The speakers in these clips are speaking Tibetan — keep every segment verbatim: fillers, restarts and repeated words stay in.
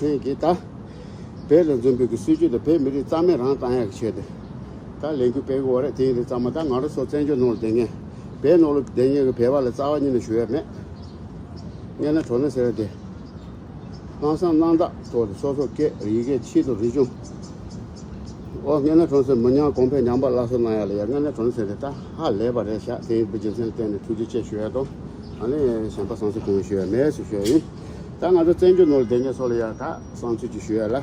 ཕྲན་གྱིས་ད་བོད་ལ་འཛོམས་པའི་གི་སྲིད་ཇུས་དེ་བོད་མི་རིགས་རྩ་མེད་རང་བཏང་ཡག་གི་ཆེད་དུ་ད་ལས་འགུལ་སྤེལ་གི་ཡོད་རེད། དེ་ཡིན་དུས་ཙམ་པ་ད་ང་རང་ཚོ་བཙན་བྱོལ་ནང་ལ་བསྡད་མཁན་བོད་ནང་ལ་བསྡད་མཁན་གྱི་བོད་པ་ལ་རྩ་བ་ཉིད་ནས་ཞུ་ཡ་མེད། དངོས་གནས་དྲང་གནས་ཟེར་ཡ་དེ། ལྷག་བསམ་རྣམ་དག་ཐོག་ནས་སོ་སོ་སྐད་ཡི་གེ་ཆེད་དུ་རིག་གཞུང་། ཨོ་དངོས་གནས་དྲང་གནས་མི་ཉམས་གོང་འཕེལ་ཉམས་པ་སླར་གསོ་གནང་ཡ་ལ་ཡ་དངོས་གནས་དྲང་གནས་ཟེར་ཏེ་ད་ཧ་ལས་པ་རེད་ཤག་དེ་ཡིན་པའི་རྒྱུ་མཚན་ལ་བརྟེན་ནས་ཐུགས་རྗེ་ཆེ་ཞུ་ཡ་དང་། ཨ་ནི་གཞན་པ་བསམ་ཚུལ་གང་ཡང་ཞུ་ཡ་མེད་ཟེར་ཞུ་ཡ་ཡིན། ད་ང་ཚོ་བཙན་བྱོལ་ནང་ལ་བསྡད་མཁན་ཚོ་ལ་ཡ་ད་བསམ་ཚུལ་ཅིག་ཞུ་ཡ་ལ།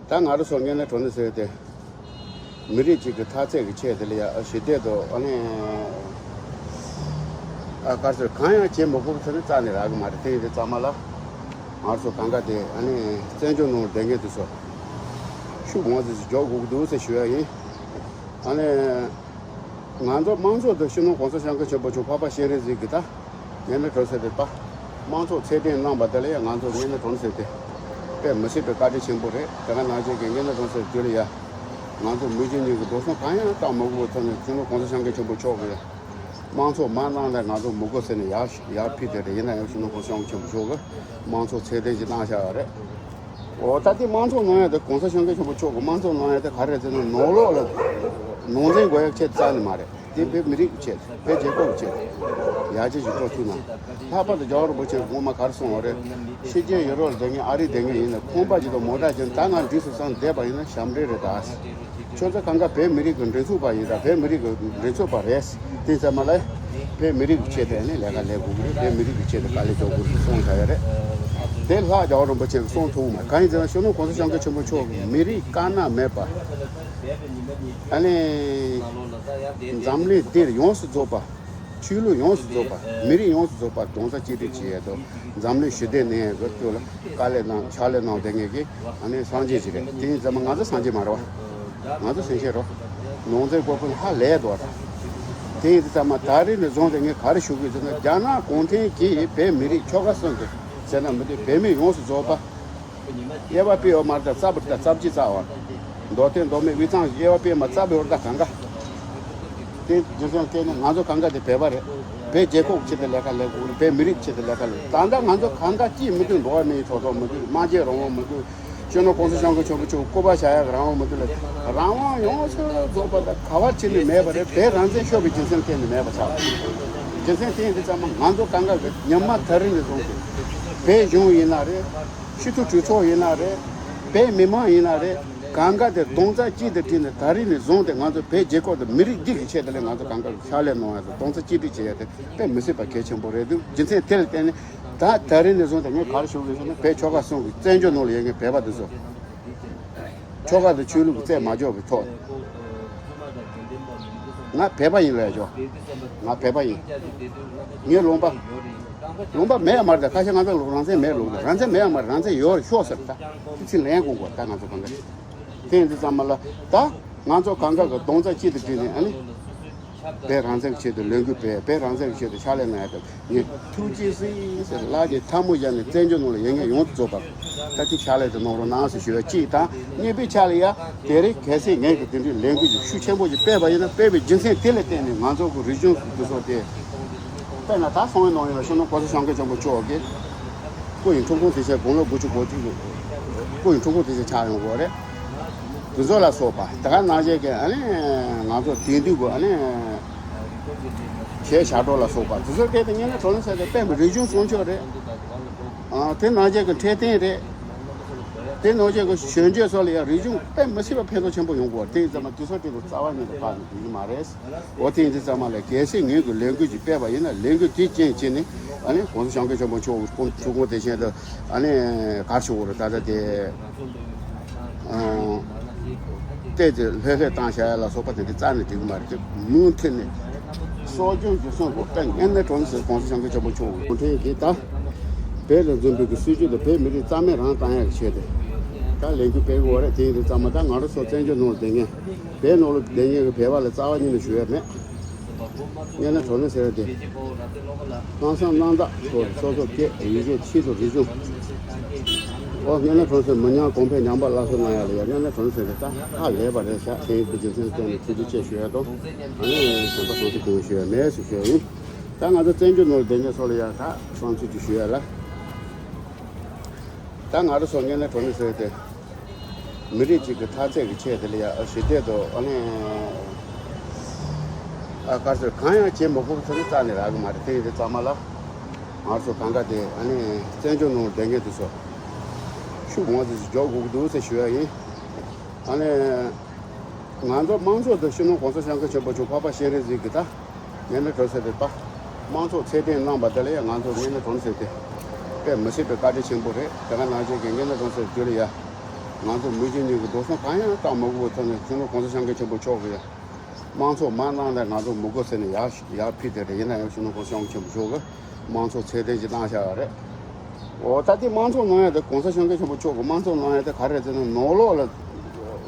ད་ང་རང་ཚོ་དངོས་གནས་དྲང་གནས་ཟེར་ཏེ། མི་རིགས་གཅིག་གི་འཐབ་རྩོད་ཀྱི་ཆེད་དེ་ལ་ཡ་ཞི་བདེ་དང་ཨ་ནི། ཨ་ག་ཚོད་གང་ཡང་བྱེད་མི་དགོས་ཚོད་ནི་རྩ་ནས་རག་གི་མ་རེད། དེ་ཡིན་དུས་ཙམ་པ་ལ། ང་ཚོ་གང་ག་དེ་ཨ་ནི་བཙན་བྱོལ་ནང་བསྡད་མཁན་དེ་ཚོ་ཤུགས་མང་ཙམ་ཞིག་རྒྱག་དགོས་ཀྱི་འདུག་ཟེར་ཞུ་ཡ་ཡིན། ཨ་ནི། ང་ཚོ་དམངས་གཙོ་དང་སྤྱི་ནོར་གོང་ས་སྐྱབས་མགོན་ཆེན་པོ་མཆོག་འཕགས་པ་སྤྱན་རས་གཟིགས་ཀྱི་ད་ངན་ལ་གྲོལ་ཟེར་དེ་ད་དམངས་གཙོ་ཚད་ལྡན་གནང་བ་དེ་ལ་ཡང་ང་ཚོ་ངན་ལ་གྲོལ་ཟེར་དེ་དཔེ་མི་སྲིད་པའི་བཀའ་དྲིན་ཆེན་པོ་རེད། དེ་ག་ནང་བཞིན་གྱི་ངན་ལ་གྲོལ་ཟེར་དེ་ལ་ཡ་ང་ཚོ་མི་རྒྱུ་གཉིས་ཀྱི་འགྲོ་སོང་གང་ཡང་བཏང་མ་དགོས་པའི་ཐོག་ནས་སྤྱི་ནོར་གོང་ས་སྐྱབས་མགོན་ཆེན་པོ་མཆོག་གི་དམངས་གཙོ་མ་གནང་ན་ང་ཚོ་མི་དགོས་ཟེར་ནས་ཡར་ཡར་ཕུལ་དེ་རེད། ཡིན་ན་ཡང་སྤྱི་ནོར་གོང་ས་སྐྱབས་མགོན་ཆེན་པོ་མཆོག་གི་དམངས་གཙོ་ཚད་ལྡན་ཞིག་གནང་བཞག་ཡོད་རེད། འོ་ད་དེ་དམངས་གཙོ་གནང་ཡ་དེ་གོང་ས་སྐྱབས་མགོན་ཆེན་པོ་མཆོག་གི་དམངས་གཙོ་གནང་ཡ་དེ་ག་རེ་རེད་ཟེར་ན་ནང་ལོགས་ལ་ནང་འཛིང་དགོས་ཡ་ཆེད་རྩ་ནས་མ་རེད། དེ་བོད་མི་རིགས་ཀྱི་ཆེད་བོད་རྒྱལ་ཁབ་ཀྱི་ཆེད་ཡར་རྒྱས་ཀྱི་འགྲོ་ཐུབ་ན། ལྷག་པར་དུ་རྒྱལ་བ་རིན་པོ་ཆེ་སྔོན་མ་ག་རེ་གསུངས་པ་རེད། ཕྱི་རྒྱལ་ཡུ་རོབ་ལ་བསྡད་མཁན་ཨ་རི་བསྡད་མཁན་ཡིན་ན་ཁང་པ་ཅིག་དང་མོ་ཊ་ཅིག་ད་ང་འགྲིག་སོང་བསམ་བསྡད་པ་ཡིན་ན་ཞབས་འདྲེན་རེད་ད། ཁྱོད་ཚོ་གང་ག་བོད་མི་རིགས་ཀྱི་མགྲིན་ཚབ་པ་ཡིན་ད་བོད་མི་རིགས་ཀྱི་མགྲིན་ཚབ་པ་རེད། དེ་ཚང་མ་ལ་བོད་མི་རིགས་ཀྱི་ཆེད་དུ་ནི་ལས་ཀ་ལས་དགོས་ཀྱི་རེད། བོད་མི་རིགས་ཀྱི་ཆེད་དུ་དཀའ་ལས་རྒྱག་དགོས་རེད་གསུངས་བཞག་ཡོད་རེད། དེ་ལྷག་རྒྱལ་བ་རིན་པོ་ཆེ་གིས་གསུངས་ཐུབ་མ་གང་ཡིན་ཟེར་ན་སྤྱི་ནོར་གོང་ས་སྐྱབས་མགོན་ཆེན་པོ་མཆོག་གིས་མི་རིགས་དཀར་ནག་མེད་པ། ཨ་ནི། འཛམ་གླིང་འདིར་ཡོངས་སུ་རྫོགས་པ། ཆོས་ལུགས་ཡོངས་སུ་རྫོགས་པ། མི་རིགས་ཡོངས་སུ་རྫོགས་པ་རྡོག་རྩ་གཅིག་སྒྲིལ་བྱེད་ཡས་དང་འཛམ་གླིང་ཞི་བདེ་གནས་ཡས་ཀྱི་དོན་ལ་དཀའ་ལས་གནང་ཕྱག་ལས་གནང་བསྡད་མཁན་གྱི་ཨ་ནི་སངས་རྒྱས་ཅིག་རེད། དེ་ཡིན་ཙང་མ་ང་ཚོ་སངས་རྒྱས་མ་རེད་བ། ང་ཚོ་སེམས་ཅན་རེད། ནང་འཛིང་དགོས་ཁུལ་ཧ་ལས་འདུག་བ། དེ་ཡིན་ཙང་མ་ད་རེས་ནས་བཟུང་སྟེ་ངས་ག་རེ་ཞུ་དགོས་ཟེར་ན་རྒྱ་ནག་གུང་ཁྲན་གྱིས་བོད་མི་རིགས་ཆོལ་ཁ་གསུམ་གྱི་ཟེར་ན་མི་འདུག་བོད་མི་ཡོངས་སུ་རྫོགས་པ། དབྱེ་བ་སྤེལ་བ་མ་རེད་ད་རྩ་བ་རེད་ད་རྩ་བ་གཅིག་རྩ་བ། མདོ་སྟོད་མདོ་སྨད་དབུས་གཙང་གི་དབྱེ་བ་སྤེལ་མ་རྩ་བའི་བར་ད་གང་ག་དེ་རྒྱུ་མཚན་བལྟས་ན་ང་ཚོ་གང་ག་དེ་བོད་པ་རེད། བོད་རྒྱལ་ཁབ་ཆེད་དུ་ལས་ཀ་ལས་དགོས་རེད། བོད་མི་རིགས་ཆེད་དུ་ལས་ཀ་ལས་ད་ལྟ་ང་ཚོ་གང་ག་ཅིས་མི་འདུག་འགྲོ་བ་མིའི་ཐོབ་ཐང་མི་འདུག་སྨྲ་བརྗོད་རང་དབང་མི་འདུག་སྤྱི་ནོར་གོང་ས་སྐྱབས་མགོན་ཆེན་པོ་མཆོག་སྐུ་པར་བཞག་ཡག་རང་དབང་མི་འདུག་ལ་རང་དབང་ཡོངས་སུ་རྫོགས་པ་ད་ག་བ་ཕྱིན་ནས་མེད་པ་རེད། བོད་རང་བཙན་ཤོར་བའི་རྒྱུ་མཚན་བརྟེན་ནས་མེད་པ་ཆགས་རྒྱུ་མཚན་དེ་ཡིན་དུས་ཙམ་པ་ང་ཚོ་གང་ག་གི་ཉམས་མ་ཐག་རིང་ནས་བཟུང་སྟེ་བོད་གཞུང་ཡིན་ན་རེད། སྤྱི་འཐུས་གྲོས་ཚོགས་ཡིན་ན་རེད། བོད་མི་མང་ཡིན་ན་རེད། གང་ག་དེ་རྡོག་རྩ་གཅིག་ཏུ་བསྒྲིལ་ནས་ད་རིང་ནས་བཟུང་སྟེ་ང་ཚོ་བོད་རྒྱལ་ཁབ་དང་མི་རིགས་འདི་གི་ཆེད་དུ་ལས་ང་ཚོ་གང་ག་གི་ཕྱག་ལས་གནང་ཡ་དང་རྡོག་རྩ་གཅིག་སྒྲིལ་བྱེད་ཡ་དེ་དཔེ་མི་སྲིད་པ་གལ་ཆེན་པོ་རེད་འདུག་རྒྱུ་མཚན་དེ་ལ་བརྟེན་ནས་ད་ད་རིང་ནས་བཟུང་སྟེ་ངས་ག་རེ་ཞུ་དགོས་ཟེར་ན་བོད་ཆོལ་ཁ་གསུམ་གྱི་བཙན་བྱོལ་ནང་ལ་ཡོད་མཁན་བོད་པ་འདི་ཚོ་ཆོལ་ཁ་དང་ཆོས་ལུགས་ཀྱི་རྩོད་མ་རྒྱག་པའི་ཐོག་ང་བོད་པ་ཡིན་ལབ་ཆོག་ང་བོད་པ་ཡིན། ངའི་ལུང་པ། ལུང་པ་མེད་ཡ་མ་རེད་ད་ཁ་ཤས་ང་ཚོ་ལུང་རང་བཙན་མེད་ལུང་རང་བཙན་མེད་ཡ་མ་རེད། རང་བཙན་ཡོད་རེད་ཤོག་ཟེར་ད་དེ་ཚིག་ལན་དགོངས་དགོས་ད་ང་ཚོ་གང་ག་དེ་ཡིན་དུས་ཙམ་པ་ལ་ད་ང་ཚོ་གང་ག་གི་རྡོག་རྩ་གཅིག་ཏུ་བསྒྲིལ་ནས་ཨ་ནི། བོད་རང་བཙན་གྱི་ཆེད་དུ་ལས་འགུལ་སྤེལ། བོད་རང་བཙན་གྱི་ཆེད་དུ་ཕྱག་ལས་གནང་ཡ་དང་ངས་ཐུགས་རྗེ་གཟིགས་ཟེར་ལག་གི་ཐལ་མོ་སྦྱར་ནས་བཙན་བྱོལ་ནང་ལ་ཡོད་མཁན་ཡོངས་སུ་རྫོགས་པ་ད་ཐེངས་ཕྱག་ལས་དེ་གནང་རོགས་གནང་ཟེར་ཞུ་བ་གཅིག་དང་གཉིས་པའི་ཆ་ལ་ཡ་དེ་རིང་གལ་སྲིད་ངས་ཀྱི་དེ་འདྲའི་ལས་འགུལ་ཞིག་ཤུགས་ཆེན་པོ་ཞིག་སྤེལ་བ་ཡིན་ན་སྤེལ་བའི་རྒྱུ་མཚན་དེ་ལ་བརྟེན་ནས་ང་ཚོ་གི་རིག་གཞུང་དེ་ཚོ་དེ་དཔེར་ན་ད་སང་ཉིན་གནངས་ཉིན་ལ་སྤྱི་ནོར་གོང་ས་སྐྱབས་མགོན་ཆེན་པོ་མཆོག་གི་སྐུ་ཡི་འཁྲུངས་སྐར་དེ་ཆ་དགུང་ལོ་དགུ་བཅུ་གོ་གཅིག་གི་སྐུ་ཡི་འཁྲུངས་སྐར་དེ་ཆ་ཆགས་ཡོང་གི་ཡོད་རེད། དེ་ཚོ་ལ་སོགས་པ་ད་ག་ནང་བཞིན་གྱི་ཨ་ནི་ང་ཚོ་དེང་དུས་ཀྱི་ཨ་ནི་གཞས་ཞབས་བྲོ་ལ་སོགས་པ་དེ་ཚོ་སྐད་དེ་ཉན་ན་གྲོགས་ལ་ཟེར་ཏེ་དཔེ་མི་རིག་གཞུང་སྲུང་སྐྱོབ་རེད། ཨ་དེ་ནང་བཞིན་གྱི་འཕྲོད་བསྟེན་རེད། དེ་ནང་བཞིན་གྱི་གཞོན་སྐྱེས་ཚོ་ལ་ཡང་རིག་གཞུང་དཔེ་མི་སྲིད་པ་ཕན་ཐོགས་ཆེན་པོ་ཡོང་གི་ཡོད་རེད། དེ་ཡིན་ཙང་མ་དེ་ཚོ་དེ་ཚོ་རྩ་བ་ཉིད་དུ་བཀག་ནས་འགྲིག་གི་མ་རེད། འོ་དེ་ཡིན་དུས་ཙམ་པ་ལ་གལ་སྲིད་ངོས་ཀྱི་ལས་འགུལ་ཅིག་སྤེལ་བ་ཡིན་ན་ལས་འགུལ་དེ་རྐྱེན་བྱས་ནས་ཨ་ནི་༸གོང་ས་༸སྐྱབས་མགོན་ཆེན་པོ་མཆོག་གི་སྐུ་ཐུགས་དགོངས་དེ་བཞིན་དུ་ཨ་ནི་ག་རེ་ཞུ་དགོས་རེད། ད་ལྟ་དེ་ཨ་བལྟས་ཏེ་ལྷོད་ལྷོད་བཏང་བྱ་ཡ་ལ་སོགས་པ་དེ་འདྲ་རྩ་ནས་འགྲིག་གི་མ་རེད། དེ་མུ་མཐུད་ནས་གསོ་སྐྱོང་རྒྱུན་སྲུང་དགོས། དཔེ་ངན་ནས་གྲོངས་ཟེར་༸གོང་ས་༸སྐྱབས་མགོན་ཆེན་པོ་མཆོག་གི་སྐུ་ཕྲེང་གིས་ད་བོད་ལ་འཛིན་པའི་གི་སྲིད་ཇུས་དེ་བོད་མི་རིགས་རྩ་མེད་རང་བཏང་ཡག་གི་ཆེད་དུ་ད་ལས་འགུལ་སྤེལ་གི་ཡོད་རེད། དེ་ཡིན་དུས་ཙམ་པ་ད་ང་རང་ཚོ་བཙན་བྱོལ་ནང་ལ་བསྡད་མཁན་བོད་ནང་ལ་བསྡད་མཁན་གྱི་བོད་པ་ལ་རྩ་བ་ཉིད་ནས་ཞུ་ཡ་མེད། ངས་ན་གྲོགས་ནས་ཟེར་ཏེ། ལྷག་བསམ་རྣམ་དག་ཐོག་སོ་སོ་སྐད་ཡིག་གེ་ཆེད་དུ་རིག་གཞུང་། ཨོ་ངས་ན་གྲོགས་ཟེར་མི་ཉམས་གོང་འཕེལ་ཉམས་པ་སླར་གསོ་གནང་ཡ་ལ་ཡ་ངས་ན་གྲོགས་ཟེར་ཏེ་ད་ཧ་ལས་པ་རེད་ཤག་དེ་ཡིན་དུས་རྒྱུ་མཚན་བསྟན་ནས་ཐུགས་རྗེ་ཆེ་ཞུ་ཡ་དང་། ཨ་ནི་གཞན་པ་བསམ་ཚུལ་གང་ཞུ་ཡ་མེད་ཟེར་ཞུ་ཡ་ཡིན། ད་ང་ཚོ་བཙན་བྱོལ་ནང་ལ་བསྡད་མཁན་ཚོ་ལ་ཡ་ད་བསམ་ཚུལ་ཅིག་ཞུ་ཡ་ལ། ད་ང་རང་ཚོ་དངོས་གནས་དྲང་གནས་ཟེར་ཏེ། མི་རིགས་གཅིག་གི་འཐབ་རྩོད་ཀྱི་ཆེད་དེ་ལ་ཡ་ཞི་བདེ་དང་ཨ་ནི། ཨ་དཀར་ཟེར་གང་ཡང་བྱེད་མི་དགོས་པ་ཚོ་ནི་རྩ་ནས་རག་གི་མ་རེད། དེ་ཡིན་དུས་ཙམ་པ་ལ། ང་ཚོ་གང་ག་དེ་ཨ་ནི་བཙན་བྱོལ་ནང་བསྡད་མཁན་དེ་ཚོ་ཤུགས་མང་ཙམ་ཞིག་འཇོག་དགོས་ཀྱི་འདུག་ཟེར་ཞུ་ཡ་ཡིན། ཨ་ནི། ང་ཚོ་དམངས་གཙོ་དང་སྤྱི་ནོར་གོང་ས་སྐྱབས་མགོན་ཆེན་པོ་མཆོག་འཕགས་པ་སྤྱན་རས་གཟིགས་ཀྱི་ད་དངོས་གནས་དྲང་གནས་ཟེར་ཏེ་ད་དམངས་གཙོ་ཚད་ལྡན་གནང་པ་དེ་ལ་ཡང་ང་ཚོ་དངོས་གནས་དྲང་གནས་ཟེར་ཏེ་དཔེ་མི་སྲིད་པའི་བཀའ་དྲིན་ཆེན་པོ་རེད། དེ་ག་ནང་བཞིན་གྱི་དངོས་གནས་དྲང་གནས་ཟེར་དུས་ལ་ཡ་ང་ཚོ་མི་རྒྱུ་གཉིས་ཀྱི་འགྲོ་སོང་གང་ཡང་བཏང་མ་དགོས་པའི་ཐོག་ནས་སྤྱི་ནོར་གོང་ས་སྐྱབས་མགོན་ཆེན་པོ་མཆོག་གིས་ཡ་དམངས་གཙོ་མ་གནང་ན་ང་ཚོ་མི་དགོས་ཟེར་ནས་ཡར་ཡར་ཕུལ་དེ་རེད། ཡིན་ན་ཡང་སྤྱི་ནོར་གོང་ས་སྐྱབས་མགོན་ཆེན་པོ་མཆོག་གིས། དམངས་གཙོ་ཚད་ལྡན་ཅིག་བཏང་བཞག་ཡོད་རེད། འོ་ད་ལྟའི་དམངས་གཙོ་གནང་ཡ་དེ་གོང་ས་སྐྱབས་མགོན་ཆེན་པོ་མཆོག་གི་དམངས་གཙོ་གནང་ཡ་དེ་ག་རེ་རེད་ཟེར་ན་ནང་ལོགས་ལ་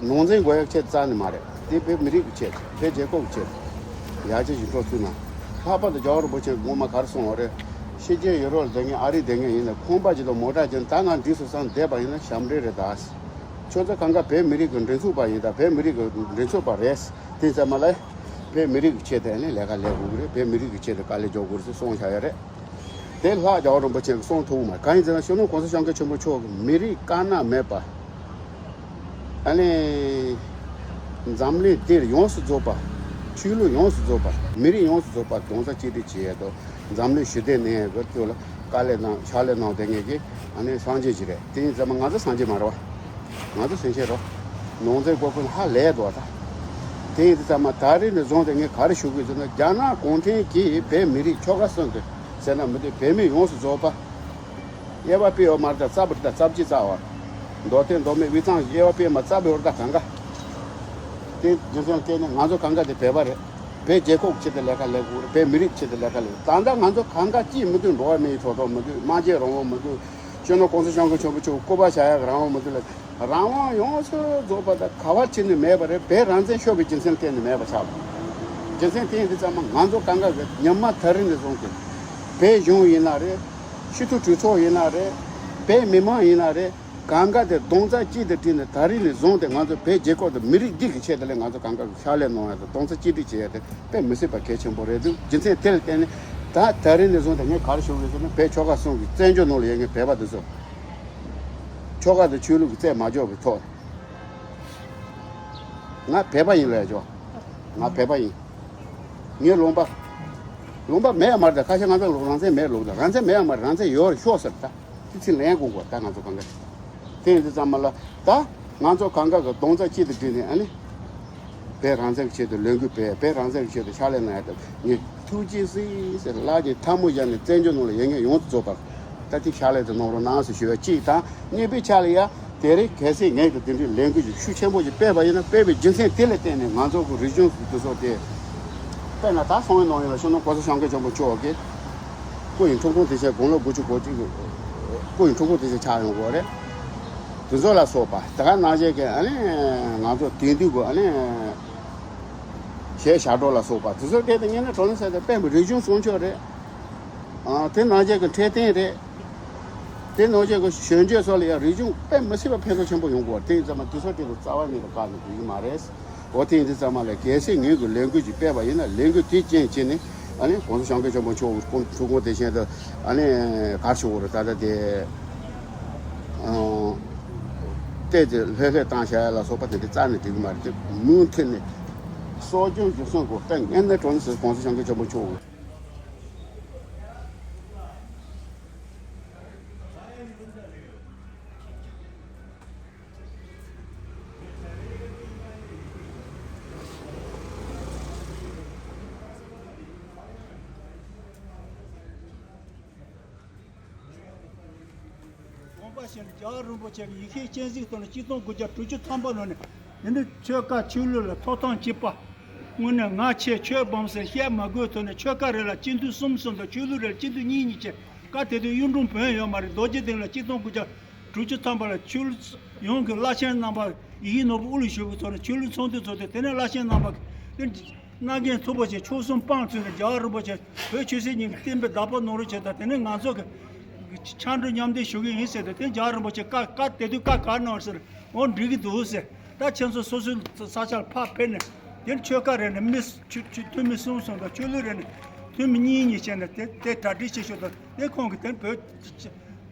ནང་འཛིང་དགོས་ཡ་ཆེད་རྩ་ནས་མ་རེད། དེ་བོད་མི་རིགས་ཀྱི་ཆེད་བོད་རྒྱལ་ཁབ་ཀྱི་ཆེད་ཡར་རྒྱས་ཞིག་འགྲོ་ཐུབ་ན། ལྷག་པར་དུ་རྒྱལ་བ་རིན་པོ་ཆེ་ངོ་མ་ག་རེ་གསུངས་པ་རེད། ཕྱི་རྒྱལ་ཡུ་རོབ་ལ་བསྡད་མཁན་ཨ་རི་བསྡད་མཁན་ཡིན་ན་ཁང་པ་ཅིག་དང་མོ་ཊ་ཅིག་ད་ང་འདི་སོ་སང་བསྡད་པ་ཡིན་ན་ཞབས་འདྲེན་རེད་ད། ཁྱོད་ཚོ་གང་ག་བོད་མི་རིགས་ཀྱི་མགྲིན་ཚབ་པ་ཡིན་ད་བོད་མི་རིགས་ཀྱི་མགྲིན་ཚབ་པ་རེད། དེ་ཙམ་མ་ལ། བོད་མི་རིགས་ཀྱི་ཆེད་དུ་ནི་ལས་ཀ་ལས་དགོས་ཀྱི་རེད། བོད་མི་རིགས་ཀྱི་ཆེད་དུ་དཀའ་ལས་རྒྱག་དགོས་རེད་ཟེར་གསུངས་བཞག་ཡོད་རེད། དེ་ལྷག་རྒྱལ་བ་རིན་པོ་ཆེ་གིས་གསུངས་ཐུབ་མ་རེད། གང་ཡིན་ཟེར་ན་སྤྱི་ནོར་གོང་ས་སྐྱབས་མགོན་ཆེན་པོ་མཆོག་གིས་མི་རིགས་དཀར་ནག་མེད་པ། ཨ་ནི། འཛམ་གླིང་འདིར་ཡོངས་སུ་རྫོགས་པ། ཆོས་ལུགས་ཡོངས་སུ་རྫོགས་པ། མི་རིགས་ཡོངས་སུ་རྫོགས་པ་རྡོག་རྩ་གཅིག་སྒྲིལ་བྱེད་ཡས་དང་འཛམ་གླིང་ཞི་བདེ་གནས་ཡས་ཀྱི་ཐོག་ལ་དཀའ་ལས་གནང་ཕྱག་ལས་གནང་བསྡད་མཁན་གྱི་ཨ་ནི་སངས་རྒྱས་ཅིག་རེད། དེ་ཡིན་ཙང་མ་ང་ཚོ་སངས་རྒྱས་མ་རེད་བ། ང་ཚོ་སེམས་ཅན་རོ། ནང་ཚན་སྐོར་ཀུན་ཧ་ལས་འདུག་ད། དེ་ཡིན་དུས་ཙམ་མ་ད་རེས་ནས་བཟུང་སྟེ་ངས་ག་རེ་ཞུ་དགོས་ཟེར་ན་རྒྱ་ནག་གུང་ཁྲན་གྱིས་བོད་མི་རིགས་ཆོལ་ཁ་གསུམ་དུ་ཟེར་ན་མི་འདུག་བོད་མི་ཡོངས་སུ་རྫོགས་པ། དབྱེ་བ་དཔེ་ཡོད་མ་རེད་ད་རྩ་བུར་ད་རྩ་བརྒྱད་རྩ་བ། མདོ་སྟོད་མདོ་སྨད་དབུས་གཙང་དབྱེ་བ་དཔེ་མ་རྩ་བུར་ད་གང་ག་དེ་རྒྱུ་མཚན་བལྟས་ནས་ང་ཚོ་གང་ག་དེ་བོད་པ་རེད། བོད་རྒྱལ་ཁབ་ཆེད་དུ་ལས་ཀ་ལས་དགོས་རེད། བོད་མི་རིགས་ཆེད་དུ་ལས་ཀ་ལས་དགོས། ད་ལྟ་ང་ཚོ་གང་ག་ཅིས་མི་འདུག་འགྲོ་བ་མིའི་ཐོབ་ཐང་མི་འདུག་སྨྲ་བརྗོད་རང་དབང་མི་འདུག་སྤྱི་ནོར་གོང་ས་སྐྱབས་མགོན་ཆེན་པོ་མཆོག་སྐུ་པར་བཞག་ཡག་རང་དབང་མི་འདུག་ལ། རང་དབང་ཡོངས་སུ་རྫོགས་པ་དང་ག་བ་ཕྱིན་ནས་མེད་པ་རེད། བོད་རང་བཙན་ཤོར་བའི་རྒྱུ་མཚན་གཏན་ནས་མེད་པ་ཆགས་པ། རྒྱུ་མཚན་དེ་ཡིན་དུས་ཙམ་མ་ང་ཚོ་གང་ག་གི་ཉི་མ་ད་རེས་ནས་བཟུང་སྟེ། བོད་གཞུང་ཡིན་ན་རེད། སྤྱི་འཐུས་གྲོས་ཚོགས་ཡིན་ན་རེད། བོད་མི་མང་ཡིན་ན་རེད། གང་ག་དེ་རྡོག་རྩ་གཅིག་ཏུ་བསྒྲིལ་ནས་ད་རེས་ནས་བཟུང་སྟེ་ང་ཚོ་བོད་རྒྱལ་ཁབ་དང་མི་རིགས་འདི་གི་ཆེད་དུ་ལས་ང་ཚོ་གང་ག་གི་ཕྱག་ལས་གནང་ཡ་དང་རྡོག་རྩ་གཅིག་སྒྲིལ་བྱེད་ཡ་དེ་དཔེ་མི་སྲིད་པ་གལ་ཆེན་པོ་རེད་འདུག་རྒྱུ་མཚན་དེ་ལ་བརྟེན་ནས་ད་ད་རེས་ནས་བཟུང་སྟེ་ངས་ག་རེ་ཞུ་དགོས་ཟེར་ན་བོད་ཆོལ་ཁ་གསུམ་གྱི་བཙན་བྱོལ་ནང་ལ་ཡོད་མཁན་བོད་པ་འདི་ཚོ། ཆོལ་ཁ་དང་ཆོས་ལུགས་ཀྱི་རྩོད་མ་འཇོག་པའི་ཐོག་ང་བོད་པ་ཡིན་ལབ་ཡ་ཅོ། ང་བོད་པ་ཡིན། ངའི་ལུང་པ། ལུང་པ་མེད་ཡ་མ་རེད་ད་ཁ་ཤས་ང་ཚོ་ལུང་རང་བཙན་མེད་ལུགས་ད་རང་བཙན་མེད་ཡ་མ་རེད། རང་བཙན་ཡོད་རེད་ཤོག་ཟེར་ད། དེ་ཚིག་ལན་དགོས་དགོས་ད་ང་ཚོ་གང་ག་དེ་ཡིན་དུས་ཙམ་མ་ལ་ད་ང་ཚོ་གང་ག་གི་རྡོག་རྩ་གཅིག་ཏུ་བསྒྲིལ་ནས་ཨ་ནི། བོད་རང་བཙན་གྱི་ཆེད་དུ་ལས་འགུལ་སྤེལ། བོད་རང་བཙན་གྱི་ཆེད་དུ་ཕྱག་ལས་གནང་ཡ་དང་ངས་ཐུགས་རྗེ་གཟིགས་ཟེར་ལག་གི་ཐལ་མོ་སྦྱར་ནས་བཙན་བྱོལ་ནང་ལ་ཡོད་མཁན་ཡོངས་སུ་རྫོགས་པར་ད་ཐེངས་ཕྱག་ལས་དེ་གནང་རོགས་གནང་ཟེར་ཞུ་བ་གཅིག་དང་། གཉིས་པའི་ཆ་ལ་ཡ་དེ་རིང་གལ་སྲིད་ངས་ཀྱི་དེ་འདྲའི་ལས་འགུལ་ཞིག་ཤུགས་ཆེན་པོ་ཞིག་སྤེལ་བ་ཡིན་ན་སྤེལ་བའི་རྒྱུ་མཚན་དེ་ལ་བརྟེན་ནས་ང་ཚོ་གི་རིག་གཞུང་དེ་ཚོ་དེ་དཔེར་ན་ད་སོང་བའི་ནང་ཡིན་ལ་སྤྱི་ནོར་གོང་ས་སྐྱབས་མགོན་ཆེན་པོ་མཆོག་གིས་སྐུ་ཡི་འཁྲུངས་སྐར་དེ་ཆེད་དགུང་ལོ་དགུ་བཅུ་གོ་གཅིག་གི་སྐུ་ཡི་འཁྲུངས་སྐར་དེ་ཆེད་ཆགས་ཡོང་གི་ཡོད་རེད། དེ་ཚོ་ལ་སོགས་པ་དེ་ག་ནང་བཞིན་གྱི་ཨ་ནི་ང་ཚོ་དེང་དུས་ཀྱི་ཨ་ནི་གཞས་ཞབས་བྲོ་ལ་སོགས་པ་དེ་ཚོ་སྐད་དུ་ཉན་ན་གྲོང་ནས་ཟེར་ཏེ་དཔལ་མོ་རིག་གཞུང་སྲུང་སྐྱོབ་རེད། ཨ་དེ་ནང་བཞིན་གྱི་འཕྲོད་བསྟེན་རེད། དེ་ནང་བཞིན་གྱི་གཞོན་སྐྱེས་ཚོ་ལ་ཡང་རིག་གཞུང་དཔེ་མི་སྲིད་པ་ཕན་ཐོགས་ཆེན་པོ་ཡོང་གི་ཡོད་རེད། དེ་ཡིན་ཙང་མ་དེ་ཚོ་དེ་ཚོ་རྩ་བ་ཉིད་དུ་བཀག་ནས་འགྲོ་གི་མ་རེད། འོ་དེ་ཡིན་དུས་ཙམ་མ་ལ་གལ་སྲིད་ངོས་ཀྱི་ལས་འགུལ་ཅིག་སྤེལ་བ་ཡིན་ན་ལས་འགུལ་དེའི་རྐྱེན་བྱས་ནས་ཨ་ནི་༸གོང་ས་༸སྐྱབས་མགོན་ཆེན་པོ་མཆོག་གི་སྐུ་འཁྲུངས་སྐར་དེ་བཞིན་དུ་ཨ་ནི་ག་རེ་ཞུ་དགོས་རེད། ད་ལྟ་དེ་ཨང་བལྟས་ཏེ་ལྷོད་ལྷོད་བཏང་བྱ་ཡ་ལ་སོགས་པ་དེ་འདྲ་རྩ་ནས་འགྲིག་གི་མ་རེད། དེ་མུ་མཐུད་ནས་གསོ་སྐྱོང་བྱེད་སྲུང་དགོས། དཔེ་ངན་ནས་གྲོང་ནས་ཟེར་༸གོང་ས་༸སྐྱབས་མགོན་ཆེན་པོ་མཆོག་གི་དགོངས་པ་བཞིན་རྒྱལ་བ་རིན་པོ་ཆེ་གི་ཡེ་ཤེས་སྤྱན་གཟིགས་ཐོག་ནས་ཆིག་སྟོང་དགུ་བརྒྱ་དྲུག་ཅུ་ཐམ་པ་ལོ་ནས་དེ་ནི་ཆོལ་ཁ་ཆོས་ལུགས་ལ་ཐོབ་ཐང་གཅིག་པ། དངོས་གནས་ང་ཆེ་ཁྱོད་སྦོམ་ཟེར་བཤད་མ་དགོས་ཐོག་ནས་ཆོལ་ཁ་རེ་ལ་སྤྱི་འཐུས་གསུམ་གསུམ་དང་ཆོས་ལུགས་རེ་ལ་སྤྱི་འཐུས་གཉིས་གཉིས་བྱས། སྐབས་དེ་དུས་གཡུང་དྲུང་བོན་ཡོད་མ་རེད། རྡོ་རྗེ་གདན་ལ་ཆིག་སྟོང་དགུ་བརྒྱ་དྲུག་ཅུ་ཐམ་པ་ལ་ཆོས་ལུགས་ཡོངས་ཀྱི་བླ་ཆེན་རྣམ་པ་ཡིད་བཞིན་ནོར་བུ་དབུ་ལ་བཞུགས་པའི་ཐོག་ནས་ཆོས་ལུགས་ཚོགས་འདུ་ཚོགས་ཏེ། དེ་ནས་བླ་ཆེན་རྣམ་པ་གིས་དེ་མནའ་གན་ཚུགས་པ་བྱས་མཆོག་གསུམ་དཔང་བཙུགས་ནས་རྒྱལ་བ་རིན་པོ་ཆེ་བོད་ཆོས་སྲིད་གཉིས་ཀྱི་བསྟན་པའི་བདག་པོ་གནང་རོགས་བྱེད་དང་། དེ་ནས་ང་ཚོ་གི་ཕྱག་འབྲེལ་མཉམ་འདེགས་ཞུ་གི་ཡིན་ཟེར་ཏེ། དེ་རྒྱལ་བ་རིན་པོ་ཆེ་བཀའ་བཀའ་དེ་དུས་བཀའ་ག་གནང་ཟེར། འོ་འགྲིག་གི་འདུག་ཟེར། ད་ཁྱེད་ཚོ་སོ་སོའི་ས་ཆར་ཕར་ཕེབས་ནས་དེ་ཆོལ་ཁ་རེ་ནས་མི་ཆོས་ཆོས་འཐུས་མི་གསུམ་གསུམ་དང་ཆོས་ལུགས་རེ་ནས་འཐུས་མི་གཉིས་གཉིས་བྱས་ནས་དེ་དེ་གྲ་སྒྲིག་བྱེད་ཤོག་དང་། དེ་ཁོང་གིས་དེ་བོད་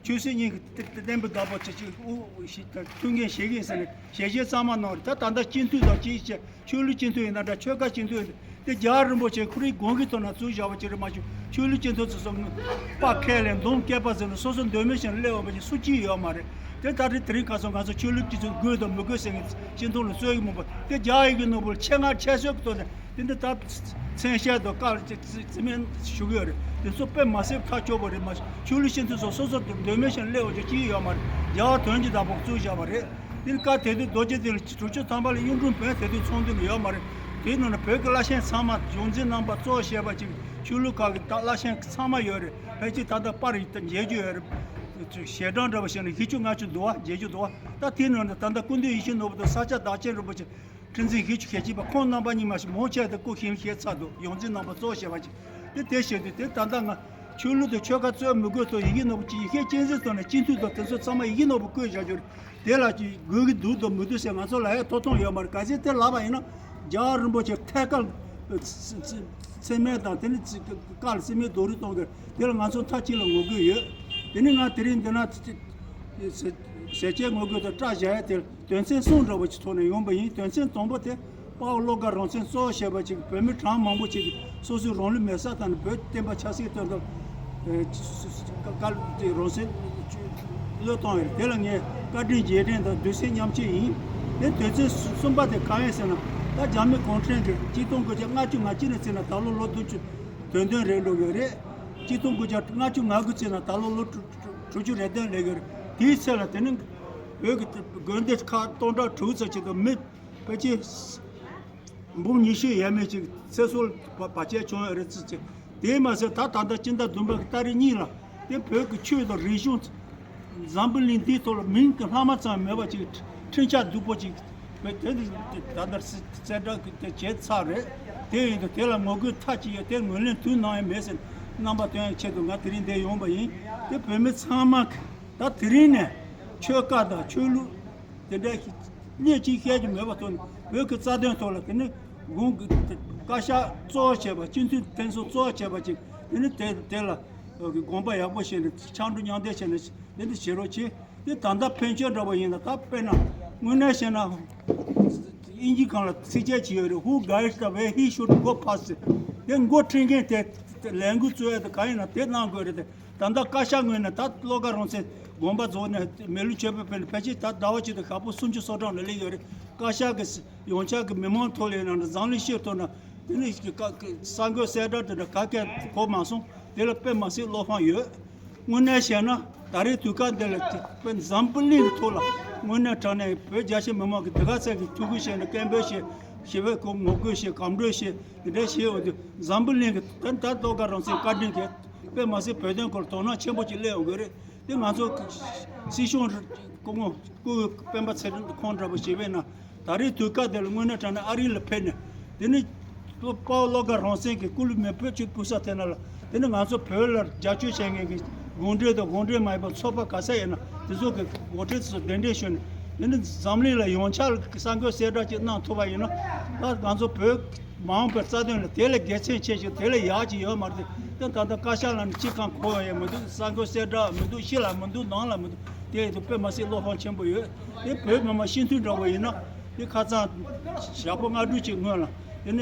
ཆོས་སྲིད་གཉིས་ཀྱི་བསྟན་པའི་བདག་པོ་ཆེ་ཆེ་དབུ་ཞིག་དང་ཐུགས་འགན་བཞེས་ཀྱི་ཡིན་ཟེར་ནས་ཞལ་བཞེས་གཙང་མ་གནང་རེད། ད་ད་ལྟ་སྤྱི་འཐུས་དང་ཅིའི་ཕྱིར་ཆོས་ལུགས་སྤྱི་འཐུས་ཡིན་ན་འདྲ། ཆོལ་ཁ་སྤྱི་འཐུས་ཡིན་ན་འདྲ། རྒྱལ་བ་རིན་པོ་ཆེ་ཁོ་རའི་དགོངས་ཀྱི་ཐོག་ན་བཙུགས་བཞག་པ་ཅིག་རེད་མ་གཞི། ཆོས་ལུགས་སྤྱི་འཐུས་ཚོ་སོ་དཔའ་ཁས་ལེན་མདུང་སྐེད་པ་ཟེར་ནས་སོ་སོ་འདོད་མོས་བྱས་ནས་སླེབས་འོང་བ་ཅིག་སུ་གཅིག་ཡོད་མ་རེད། དེ་ལྟར་དེ་རིང་ཁ་སང་ང་ཚོ་ཆོས་ལུགས་སྤྱི་འཐུས་དགོས་དང་མི་དགོས་ཟེར་མཁན་སྤྱི་འཐུས་ལ་རྩོད་ཀྱི་མིན་པ། དེ་རྒྱ་ཡི་གི་ནོར་བུ་ལ་ཆེད་མངགས་ཆེད་བཟོས་ཀྱི་ཐོག་ནས་དེ་འདི་ལྟར་མཚན་ཤས་དང་བཀའ་ལ་རྩི་རྩི་མེད་ཞུ་གི་ཡོད་རེད། དེ་ཚོ་དཔེ་མ་སྲིད་ཐག་ཆོད་པ་རེད་མ་གཞི། ཆོས་ལུགས་སྤྱི་འཐུས་ཚོ་སོ་སོ་འདོད་མོས་བྱས་ནས་སླེབས་འོང་རྒྱུ་གཅིག་ཡོད་མ་རེད། རྒྱལ་བ་དོན་གྱི་བདག་པོ་བཙུགས་བཞག་པ་རེད། དེ་ནི་བཀའ་དེ་དུས་རྡོ་རྗེ་གདན་ལ་དྲུག་ཅུ་ཐམ་པ་ལ་གཡུང་དྲུང་བོན་དེ་དུས་ཚོགས་འདུ་ལ་ཡོད་མ་རེད། དེའི་ནང་ན་བོད་ཀྱི་བླ་ཆེན་ཚང་མ་ཡོངས་འཛིན་རྣམ་པ་གཙོ་བྱས་པ་ཅིག་ཆོས་ལུགས་ཁག་གི་ད་བླ་ཆེན་ཚང་མ་ཡོད་རེད། ཕལ་ཆེར་ད་ལྟ་པར་ཡིག་ད་མཇལ་རྒྱུ་ཡོད་རེད། ཞལ་གྲངས་འདྲ་བ་བཤད་ན་བཞི་བཅུ་ལྔ་བཅུ་འདུག་བ། མཇལ་རྒྱུ་འདུག་བ། ད་དེའི་ནང་ན་ད་ལྟ་སྐུ་མདུན་ཡིད་བཞིན་ནོར་བུ་དང་ས་སྐྱ་བདག་ཆེན་རིན་པོ་ཆེ་ཁྲི་འཛིན་བཞི་བཅུ་ཞེ་གཅིག་པ་ཁོང་རྣམ་པ་གཉིས་མ་གཏོགས་མང་ཆེ་དེ་སྐུ་ཞིང་བཞེས་ཚར་འདུག་ཡོངས་འཛིན་རྣམ་པ་གཙོ་བྱས་པ་ཅིག་དེ་དེ་བྱེད་དུས་དེ་ད་ལྟ་ང་ཆོས་ལུགས་དང་ཆོལ་ཁ་རྩོད་མི་དགོས་ཐོག་ཡི་གེ་ནོར་བུ་ཅིག་ཡི་གེ་གཅན་གཟན་ཐོག་ནས་སྤྱི་འཐུས་དང་དེ་ཚོ་ཚང་མ་ཡི་གེ་ནོར་བུ་བཀོད་བཞག་རྒྱུ་རེད། དེ་ལ་ཅིག་དགོས་ཀྱི་འདུག་དང་མི་འདུག་ཟེར་ང་ཚོ་ལ་ཡང་ཐོབ་ཐང་ཡོད་མ་རེད། གལ་སྲིད་དེ་ལབ་པ་ཡིན་ན་རྒྱལ་བ་རིན་པོ་ཆེ་ཐད་ཀར་མཚན་སྨད་དང་དེ་ནི་བཀའ་ལ་མཚན་སྨད་རྡོག་རོལ་གཏོང་དགོས། དེ་ལ་ང་ཚོ་མཐའ་གཅིག་ལ་ངོ་རྒོལ་ཡོད། དེ་ནི་ང་དེ་རིང་འདི་ན་ཟས་བཅད་ངོ་རྒོལ་དང་སྐྲག་བཞག་ཡ་དེ་དོན་ཚན་གསུམ་འདྲ་བོ་ཅིག་ཐོག་ནས་ཡོང་པ་ཡིན། དོན་ཚན་དང་པོ་དེ་དཔའ་བོ་བློ་དགའ་རང་བཙན་གཙོ་བོ་བྱས་པ་ཅིག་བོད་མི་གྲངས་མང་པོ་ཅིག་གིས་སོ་སོའི་རང་ལུས་མེར་སྲེག་བཏང་ནས་བོད་བསྟན་པ་ཆབ་སྲིད་དོན་དུ་བཀའ་དེ་རང་བཙན་བློས་བཏང་ཡོད། དེ་ལ་ངས་བཀའ་དྲིན་རྗེས་དྲན་དང་གདུང་སེམས་མཉམ་སྐྱེད་ཡིན། དེ་དོན་ཚན་གསུམ་པ་དེ་གང་ཡིན་ཟེར་ན། ད་རྒྱ་མི་གུང་ཁྲན་གྱིས་གཅིག་སྟོང་དགུ་བརྒྱ་ལྔ་བཅུ་ང་གཅིག་ནས་བརྩིས་ན་ད་ལོ་ལོ་བདུན་ཅུ་དོན་བདུན་རེད་འགྲོ་གི་རེད། གཅིག་སྟོང་དགུ་བརྒྱ་ལྔ་བཅུ་ང་དགུ་བརྩིས་ན་ད་ལོ་ལོ་དྲུག་དྲུག་ཅུ་རེ་བདུན་སླེབས་ཀྱི་རེད། དེའི་ཚེ་ལ་དེ་ནི་བོད་ཀྱི་དགོན་སྡེ་ཁག་སྟོང་ཕྲག་དྲུག་ཙམ་ཅིག་དང་མི་ཕལ་ཆེར་འབུམ་ཉི་ཤུ་ཡས་མས་ཅིག་ཚེ་སྲོག་བར་བར་ཆད་བྱུང་ཡོད་རེད་ཟེར་ཅིག་དེས་མ་ཟད་ད་ད་ལྟ་སྤྱི་ཟླ་བདུན་པ་གི་ཏ་རིག་གཉིས་ལ་དེ་བོད་ཀྱི་ཆོས་དང་རིག་གཞུང་འཛམ་བུ་གླིང་འདིའི་ཐོག་ལ་མིང་གི་ལྷག་མ་ཙམ་མེད་པ་ཅིག་འཕྲིན་བཅར་སྡུག་པོ་ཅིག་བོད་དེ་ད་ལྟ་གསལ་བསྒྲགས་ཀྱི་དེ་བྱས་ཚར་རེད། དེ་ཡིན་དུས་དེ་ལ་ངོ་རྒོལ་མཐའ་གཅིག་ཡོད། དེ་ངོས་ལེན་དུས་ནམ་ཡང་མེད་ཟེར་རྣམ་པ་སྟོན་ཡའི་ཆེད་དུ་ང་དེ་རིང་འདིར་ཡོང་པ་ཡིན། དེ་བོད་མི་ཚང་མ་ད་དེ་རིང་ནས་ཆོལ་ཁ་དང་ཆོས་ལུགས་དེ་འདྲ་སྣེ་གཅིག་བཤད་རྒྱུ་མེད་པ་ཐོག་ནས་བོད་ཀྱི་རྩ་དོན་ཐོག་ལ་དེ་ནི་དགོངས་ཀྱི་བཀའ་ཤག་གཙོ་བོ་བྱས་པ། སྤྱི་འཐུས་དེ་ཚོ་གཙོ་བོ་བྱས་པ་ཅིག་དེ་ནི་དེ་དེ་ལ་དགོངས་པ་ཡག་པོ་བཞེས་ནས་ཕྱག་འབྲུ་མཉམ་འདེགས་བྱས་ནས་དེ་འདི་བྱེད་རོགས་བྱེད། དེ་ད་ལྟ་ཕན་ཆད་འདྲ་པོ་ཡིན་ན། ད་དཔེར་ན་དངོས་གནས་བཤད་ན་དབྱིན་ཇི་སྒང་ལ་ཚིགས་བཅད་ཅིག་ཡོད་རེད། Who guides the way, he should go first. དེ་འགོ་ཁྲིད་མཁན་དེ་ལས་འགུལ་གཙོ་བོ་དེ་གང་ཡིན་ན་དེ་གནང་དགོས་རེད་དེ། ད་ལྟ་བཀའ་ཤག་ངོས་ནས་ད་བློ་དགའ་རང་བཙན་དགོངས་པ་རྫོགས་ནས་མི་ལུས་མཆོད་འབུལ་ཕུལ་ནས་ཕལ་ཆེར་ད་ཟླ་བ་གཅིག་དང་ཞག་པོ་སུམ་ཅུ་སོ་གྲངས་ལ་སླེབས་ཡོད་རེད། བཀའ་ཤག་གི་ཡོངས་ཁྱབ་ཀྱི་མི་མང་ཐོག་ལ་ཡིན་ན་འཛམ་གླིང་སྤྱིའི་ཐོག་ན་དེ་ནི་གསར་འགོད་གསལ་བསྒྲགས་དེ་འདྲ་ག་གེ་གོ་མ་སོང་། དེ་ལ་དཔེ་མ་སྲིད་བློ་ཕམ་ཡོད། དངོས་གནས་བཤད་ན་ད་རེས་དུས་སྐབས་འདི་ལ་དཔེ་འཛམ་བུ་གླིང་གི་ཐོག་ལ་དངོས་གནས་དྲང་གནས་བོད་རྒྱ་ཆེ་མི་མང་གིས་དེ་ག་ཚད་ཀྱི་ཐུགས་ཁུར་བཞེས་ནས་སྐད་འབོད་བྱས། ཞི་བའི་ཁོ་ངོ་རྒོལ་བྱས། གམ་བགྲོད་བྱས། འདི་འདྲ་བྱས་འོང་དུས་འཛམ་བུ་གླིང་གི་ད་ལྟ་བློ་དགའ་རང་བཙན་བཀའ་དྲིན་གྱིས་དཔེ་མ་སྲིད་བོད་དོན་སྐོར་དོ་སྣང་ཆེན་པོ་ཅིག་སླེབས་འོང་གི་རེད། དེ་ང་ཚོ་སྲིད་སྐྱོང་སྐུ་ངོ་སྐུ་ངོ་སྤེན་པ་ཚེ་རིང་ཁོང་འདྲ་པོ་ཞིག་བས་ན། ད་རེས་དུས་སྐབས་དེ་ལ་དངོས་གནས་དྲང་གནས་ཨ་རི་ལ་ཕེབས་ནས་དེ་ནི་དཔའ་བོ་བློ་དགའ་རང་བཙན་གྱི་སྐུ་ལུས་མེ་ཕུད་ཅིག་ཕུལ་ས་དེ་ན་ལ། དེ་ནི་ང་ཚོ་བོད་ལ་རྒྱབ་སྐྱོར་བྱེད་མཁན་གྱི་གུང་ཁྲན་དང་གུང་ཁྲན་མ་ཡིན་པ་ཚོགས་པ་ག་ཚད་ཡོད་ན་དེ་ཚོ་གི་འགོ་ཁྲིད་ཚོ་གདན་འདྲེན་ཞུས་ནས། དེ་ནི་འཛམ་གླིང་ལ་ཡོངས་ཁྱབ་ལ་གསར་འགོད་གསལ་བསྒྲགས་ཅིག་གནང་ཐུབ་པ་ཡིན་ན། ད་ང་ཚོ་བོད་མ་འོངས་པའི་རྩ་དོན་ལ་དེ་ལས་དགེ་མཚན་ཆེ་ཞིག་དེ་ལས་ཡག་ཅིག་ཡོད་མ་རེད། དེ་ད་ལྟ་བཀའ་ཤག་ལ་ནི་ཅི་གང་གོ་ཡ་མི་འདུག་གསར་འགོད་གསལ་བསྒྲགས་མི་འདུག་ཕྱི་ལ་མི་འདུག་ནང་ལ་མི་འདུག་དེ་ཡིན་དུས་དཔེ་མ་སྲིད་བློ་ཕམ་ཆེན་པོ་ཡོད། དེ་བོད་མི་མང་སྤྱི་འཐུས་འདྲ་བོ་ཡིན་ན། དེ་ཁ་སང་ཞག་པོ་ལྔ་དྲུག་ཅིག་སྔོན་ལ་དེ་ནས་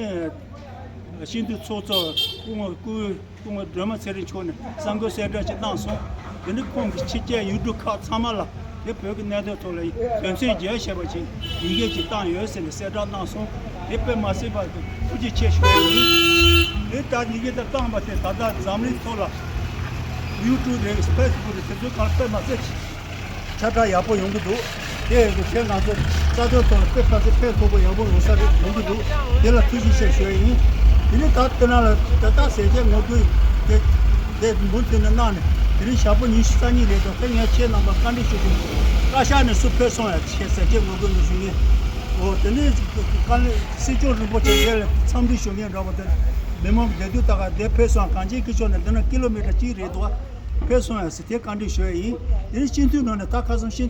སྤྱི་འཐུས་ཚོགས་གཙོ་སྐུ་ངོ་སྐུ་སྐུ་ངོ་སྒྲོལ་མ་ཚེ་རིང་མཆོག་ནས་གསར་འགོད་གསལ་བསྒྲགས་ཅིག་གནང་སོང་། དེ་ནི་ཁོང་གི་ཕྱི་རྒྱལ་ཡུལ་གྲུ་ཁག་ཚང་མ་ལ་དེ་བོད་ཀྱི་གནད་དོན་ཐོག་ལ་དོན་ཚན་བརྒྱད་བཤད་པ་ཅིག་ཡི་གེ་ཅིག་བཏང་ཡོད་ཟེར་ནས་གསལ་བསྒྲགས་གནང་སོང་། དེ་དཔེ་མ་སྲིད་པ་ཐུགས་རྗེ་ཆེ་ཞུ་ཡ་ཡིན། དེ་ལྟར་ཡི་གེ་དེ་བཏང་བ་དེ་ད་ལྟ་འཛམ་གླིང་ཐོག་ལ་ཡུ་ཊུབ་རེད། ཕེ་སི་བུག་རེད། དེ་ཚོའི་ཁར་དཔེ་མ་སྲིད་ཁྱབ་བསྒྲགས་ཡག་པོ་ཡོང་གི་འདུག་དེ་ཡིན་དུས་དེ་ང་ཚོ་རྩ་དོན་ཐོག་ལ་དཔེ་ཕལ་ཆེར་ཕན་ཐོགས་པོ་ཡག་པོ་ཡོང་ས་རེད། ཡོང་གི་འདུག་དེ་ལ་ཐུགས་རྗེ་ཆེ་ཞུ་ཡ་ཡིན། དེ་ནས་ད་ལྟ་ན་ལ་ད་ལྟ་ཟས་བཅད་ངོ་རྒོལ་དེ་དེ་མུ་མཐུད་ནས་གནང་ནས་དེ་རིང་ཞག་པོ་ཉི་ཤུ་རྩ་གཉིས་རེད་འདུག་དེ་ངས་ཁྱེད་རྣམ་པ་བཀའ་འདྲི་ཞུ་གི་ཡིན། བཀའ་ཤག་ནས་སུ་ཕེབས་སོང་ཡ། ཁྱེད་ཟས་བཅད་ངོ་རྒོལ་ནས་ཞུ་མཁན། འོ་དེ་ནས་བཀའ་སྲིད་སྐྱོང་རིན་པོ་ཆེ་དེ་ལ་འཚམས་འདྲི་ཞུ་མཁན་འདྲ་པོ་དེ་མི་མང་གི་བདེ་སྡུག་ལྟ་ག་དེ་ཕེབས་སོང་། གངས་ཅན་སྐྱིད་ཕྱོགས་ནས་འདི་ན་ཀི་ལོ་མི་ཊར་གཅིག་རེད་འདུག་ཕེབས་སོང་ཡ་ཟེར་དེ་བཀའ་འདྲི་ཞུ་ཡ་ཡིན། དེ་ནས་སྤྱི་འཐུས་ནང་ནས་ད་ཁ་སང་ཕྱི་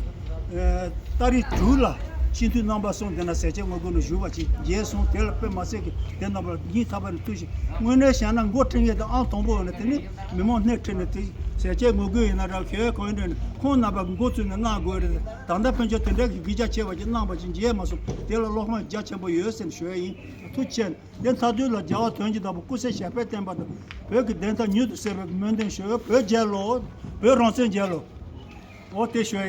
ཨ་ཏ་རིག་དྲུག་ལ་ སྤྱི་འཐུས་རྣམ་པ་གསུམ་དེ་ན་ཟས་བཅད་ངོ་རྒོལ་ནས་བཞུགས་པ་ཅིག་མཇལ་སོང་། དེ་ལ་དཔེ་མ་སྲིད་ཀྱི་དེ་རྣམ་པ་སྙིང་ཐག་པ་ནས་ཐུགས་ཞིབ། དངོས་གནས་བཤད་ན་མགོ་ཁྲིད་མཁན་དེ་ཨང་དང་པོ་ཡོད་ན་དེ་ནི་མི་མང་སྣེ་ཁྲིད་ནས་དེ་ཟས་བཅད་ངོ་རྒོལ་ཡིན་ན་ར་ཞོལ་གང་ཡིན་འདྲ་ནས་ཁོང་རྣམ་པ་མགོ་བཙུགས་ནས་གནང་དགོས་རེད། ད་ལྟ་ཕན་ཆད་དེ་འདྲ་གི་གིག་ཇག་ཆེ་བ་ཅིག་གནང་བ་ཅིག་མཇལ་མ་སོང་། དེ་ལ་བློ་ཕམ་རྒྱ་ཆེན་པོ་ཡོད་ཟེར་ནས་ཞུ་ཡ་ཡིན། ཐུགས་རྗེ་ཆེ། དེ་མཐའ་དོན་ལ་རྒྱལ་བ་དོན་གྱི་བདག་པོ་སྐུ་ཚེ་ཞབས་པད་བརྟན་པ་དང་བོད་ཀྱི་བདེན་མཐའ་མྱུར་དུ་གསལ་བའི་སྨོན་འདུན་ཞུ། བོད་རྒྱལ་ལོ། བོད་རང་བཙན་རྒྱལ་ལོ། འོ་དེ་ཞུ་ཡ།